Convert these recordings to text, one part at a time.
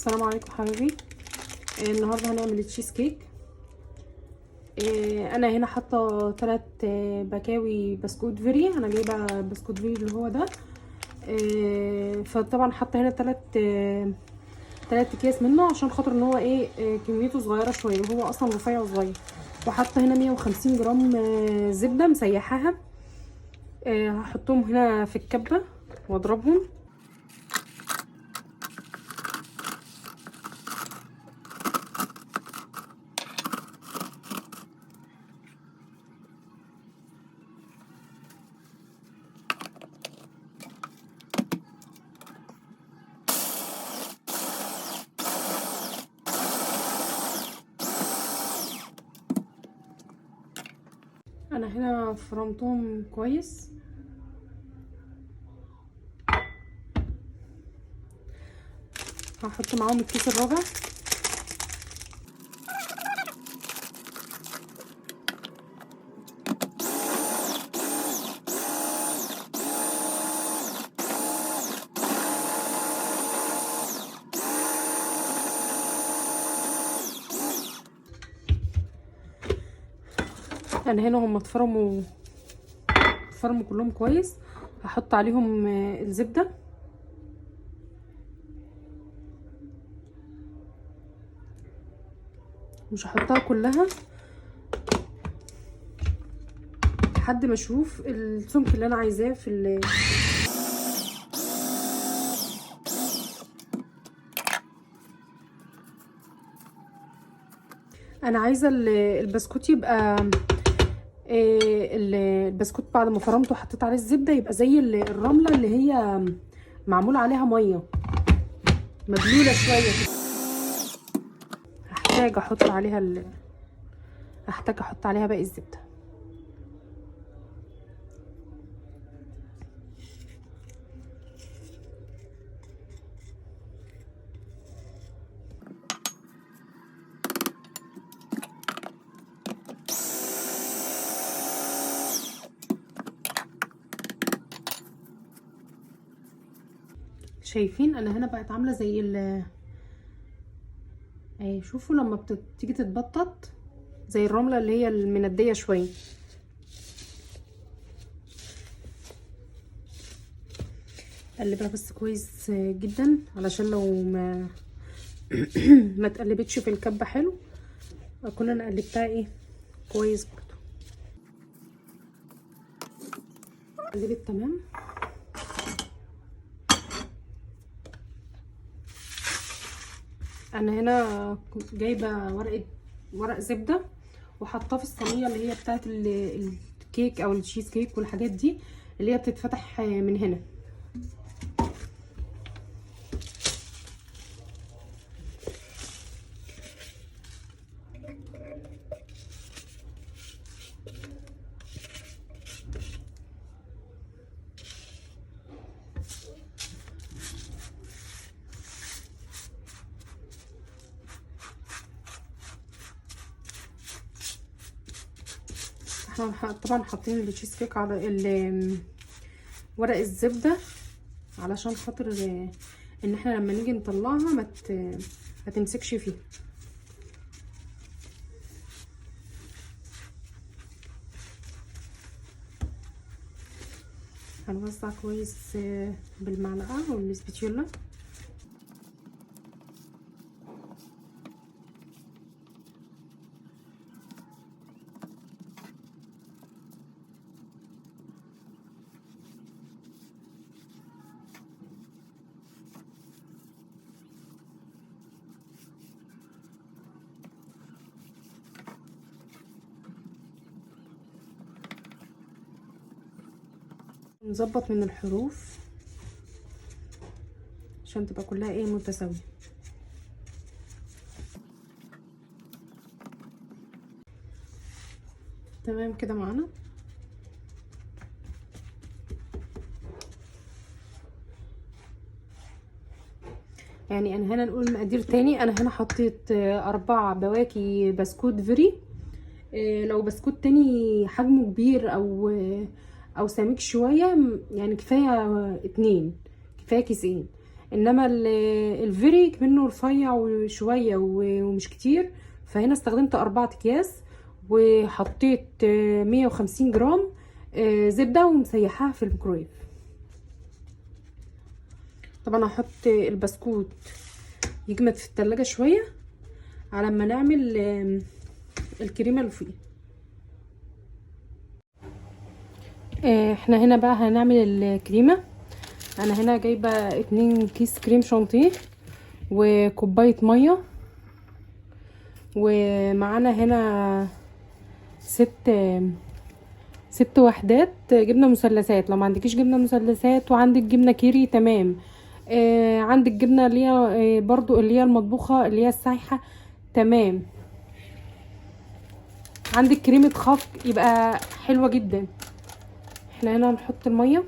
السلام عليكم حبايبي. النهارده هنعمل التشيز كيك. انا هنا حاطه 3 بكاوي بسكوت فيري. انا جايبه بسكوت فيري اللي هو ده. فطبعا حاطه هنا 3 اكياس منه عشان خاطر ان هو ايه كميته صغيرة شوية، وهو اصلا رفيع وصغير. وحاطه هنا 150 جرام زبدة مسيحاها. هحطهم هنا في الكبه واضربهم. انا هنا فرمتهم كويس. هحط معاهم الكيس الرابع. انا هنا هم اتفرموا كلهم كويس. هحط عليهم الزبدة. مش هحطها كلها لحد ما اشوف السمك اللي انا عايزاه في انا عايزه البسكوت يبقى البسكوت بعد ما فرمته وحطيت عليه الزبدة يبقى زي الرملة اللي هي معمول عليها مية مبلوله شوية. هحتاج احط عليها باقي الزبدة. شايفين انا هنا بقت عامله زي ال اهي، شوفوا لما بتيجي تتبطط زي الرملة اللي هي المنديه شوية. قلبها بس كويس جدا علشان لو ما ما تقلبتش في الكبه حلو اكون انا قلبتها ايه كويس برضو. قلبت تمام. انا هنا جايبه ورق زبدة وحطاه في الصينية اللي هي بتاعه الكيك او التشيز كيك والحاجات دي اللي هي بتتفتح من هنا. احنا طبعا حاطين التشيز كيك على ورق الزبدة علشان خاطر ان احنا لما نيجي نطلعها ما تمسكش فيه. هنوزع كويس بالمعلقه والسباتولا. نظبط من الحروف عشان تبقى كلها ايه متساوية. تمام كده معانا. يعني انا هنا نقول مقادير تاني. انا هنا حطيت 4 بواكي بسكوت فيري. لو بسكوت تاني حجمه كبير او سميك شوية يعني كفاية 2، كفاية كيسين. انما الفيري منه رفيع وشوية ومش كتير، فهنا استخدمت 4 اكياس، وحطيت 150 جرام زبدة ومسيحاها في الميكرويف. طبعا هحط البسكوت يجمد في التلاجة شوية على ما نعمل الكريمة اللي فوقيه. احنا هنا بقى هنعمل الكريمة. انا هنا جايبة 2 كيس كريم شانتيه وكوباية مية، ومعانا هنا 6 وحدات جبنة مثلثات. لو ما عندكيش جبنة مثلثات وعندك جبنة كيري تمام، عندك جبنة اللي هي برضو اللي هي المطبوخة اللي هي السايحة تمام، عندك كريمة خفق يبقى حلوة جدا. احنا هنا هنحط المية،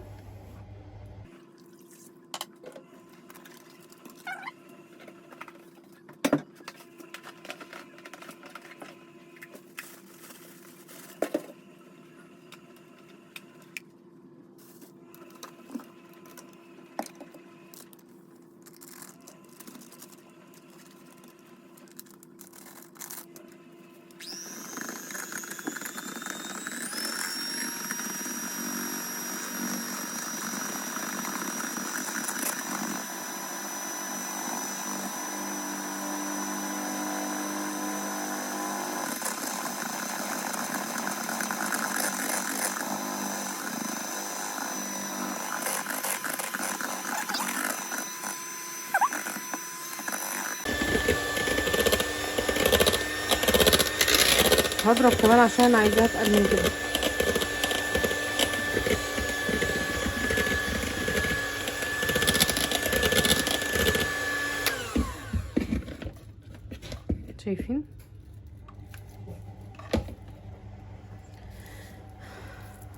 هضرب كمان عشان عايزاها اتقل من كده. شايفين؟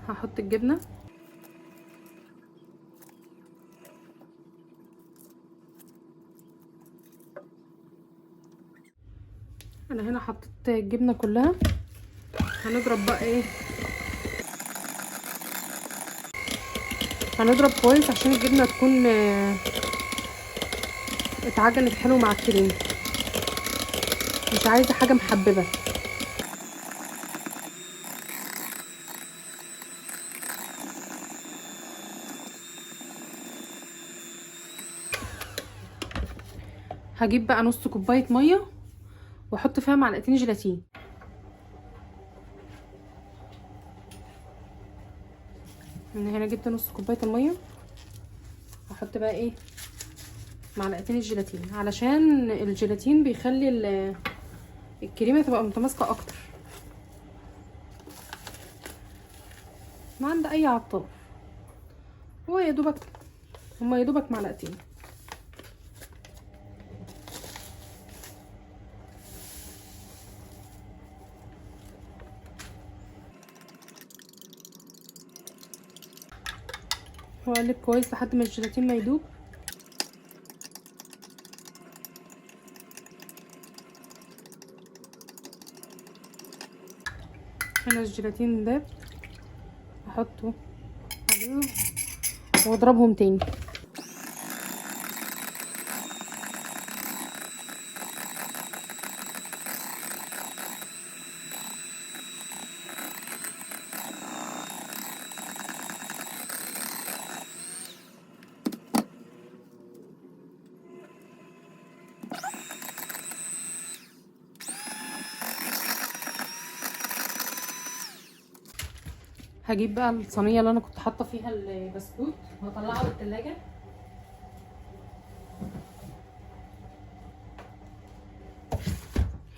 هحط الجبنة، انا هنا حطيت الجبنة كلها. هنضرب بقى ايه، هنضرب كويس عشان الجبنة تكون اتعجنت حلو مع الكريمة، مش عايزه حاجة محببة. هجيب بقى نص كوباية مية واحط فيها معلقتين جيلاتين. من هنا جبت نص كوباية المية، هحط بقى ايه معلقتين الجيلاتين، علشان الجيلاتين بيخلي الكريمة تبقى متماسكة اكتر. ما عند اي عطار، هو يا دوبك هما يا دوبك معلقتين. واقلب كويس لحد ما الجيلاتين ما يدوب. هنا الجيلاتين داب، احطه عليه واضربهم تاني. هجيب بقى الصينية اللي انا كنت حاطه فيها البسكوت وهطلعها من التلاجة.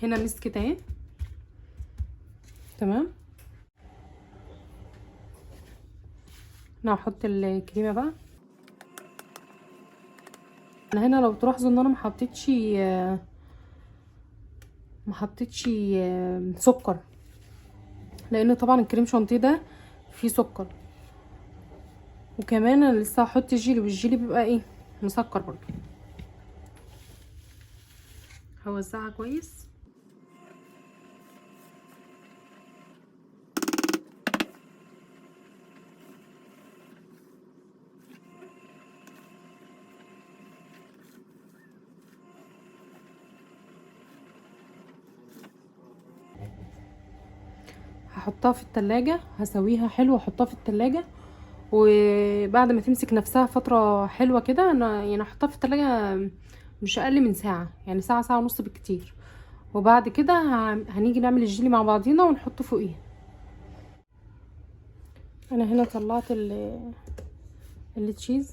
هنا مسكت اهي تمام. انا هحط الكريمة بقى. انا هنا لو تلاحظوا ان انا ما حطيتش سكر، لان طبعا الكريم شانتيه ده فيه سكر، وكمان انا لسه هحط جيلي، والجيلي بيبقى ايه مسكر برضو. هوزعها كويس. هحطها في التلاجة، هسويها حلو واحطها في التلاجة، وبعد ما تمسك نفسها فترة حلوة كده انا يعني احطها في التلاجة مش اقل من ساعة، يعني ساعة ساعة ونص بالكتير. وبعد كده هنيجي نعمل الجيلي مع بعضينا ونحطه فوقيها. انا هنا طلعت ال cheese،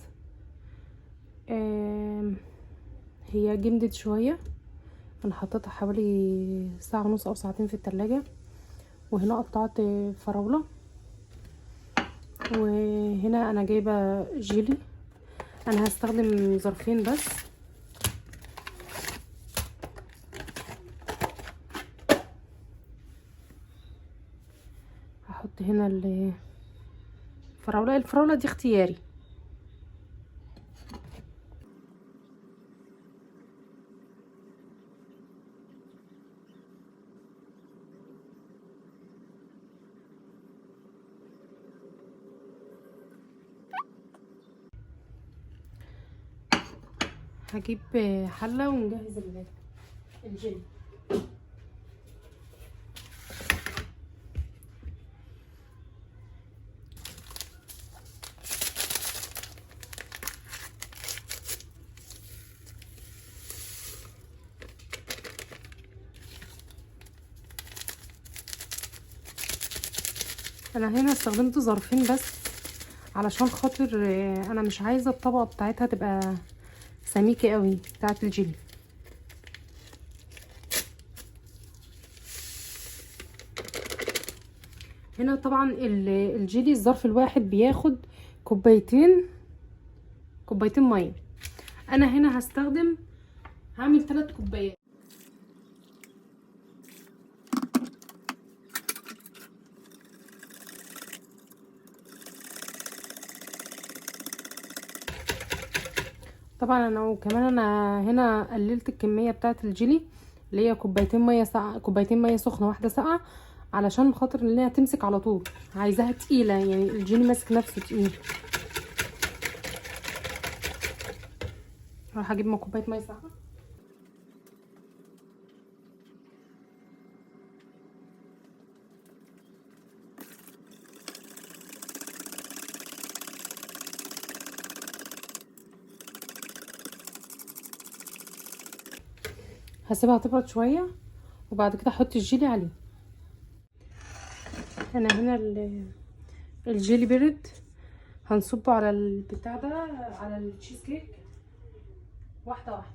هي جمدت شوية، انا حطيتها حوالي ساعة ونص او ساعتين في التلاجة. وهنا قطعت فراولة، وهنا انا جايبة جيلي، انا هستخدم ظرفين بس. هحط هنا الفراولة، الفراولة دي اختياري. هجيب حلة ونجهز الجيلي. انا هنا استخدمت ظرفين بس علشان خاطر انا مش عايزة الطبقة بتاعتها تبقى سميكة قوي بتاعت الجيلي. هنا طبعا الجيلي الظرف الواحد بياخد كوبايتين مية. انا هنا هعمل 3 كوبايات. طبعا انا وكمان انا هنا قللت الكمية بتاعه الجيلي اللي هي كوبايتين مية ساقعه، كوبايتين مية سخنة واحدة ساقعه، علشان خاطر انها تمسك على طول، عايزاها تقيلة يعني الجيلي ماسك نفسه تقيل. راح اجيب كوباية مية ساقعه. هسيبها تبرد شوية وبعد كده احط الجيلي عليه. انا هنا الجيلي برد، هنصبه على البتاع ده، على التشيز كيك واحدة واحدة.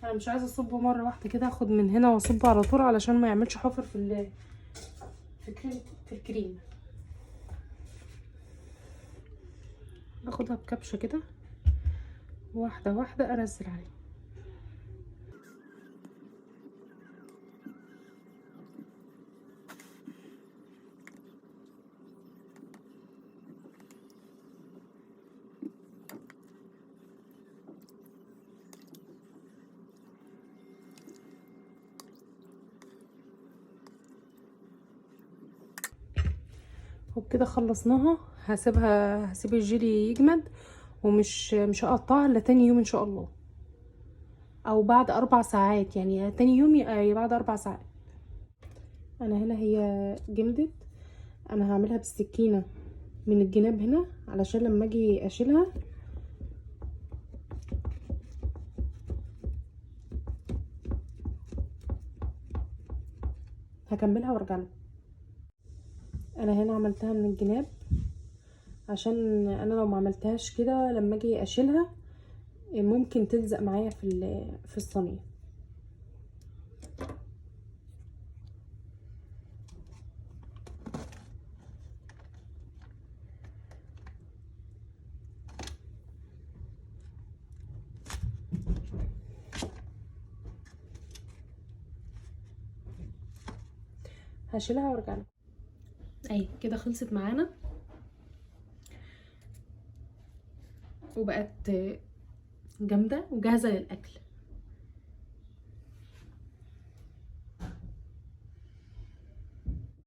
انا مش عايزه اصبه مرة واحدة كده، اخد من هنا واصبه على طول علشان ما يعملش حفر في الكريم. باخدها بكبشه كده واحدة واحدة انزل عليه. وبكده خلصناها. هسيب الجيلي يجمد، ومش مش هقطعها الا تاني يوم ان شاء الله، او بعد 4 ساعات، يعني تاني يوم بعد 4 ساعات. انا هنا هي جمدت، انا هعملها بالسكينة من الجناب هنا علشان لما اجي اشيلها هكملها وارجع لكم. انا هنا عملتها من الجناب عشان انا لو ما عملتهاش كده لما اجي اشيلها ممكن تلزق معايا في الصينية. هشيلها وارجع لكم. اهي كده خلصت معانا وبقت جامدة وجاهزة للاكل.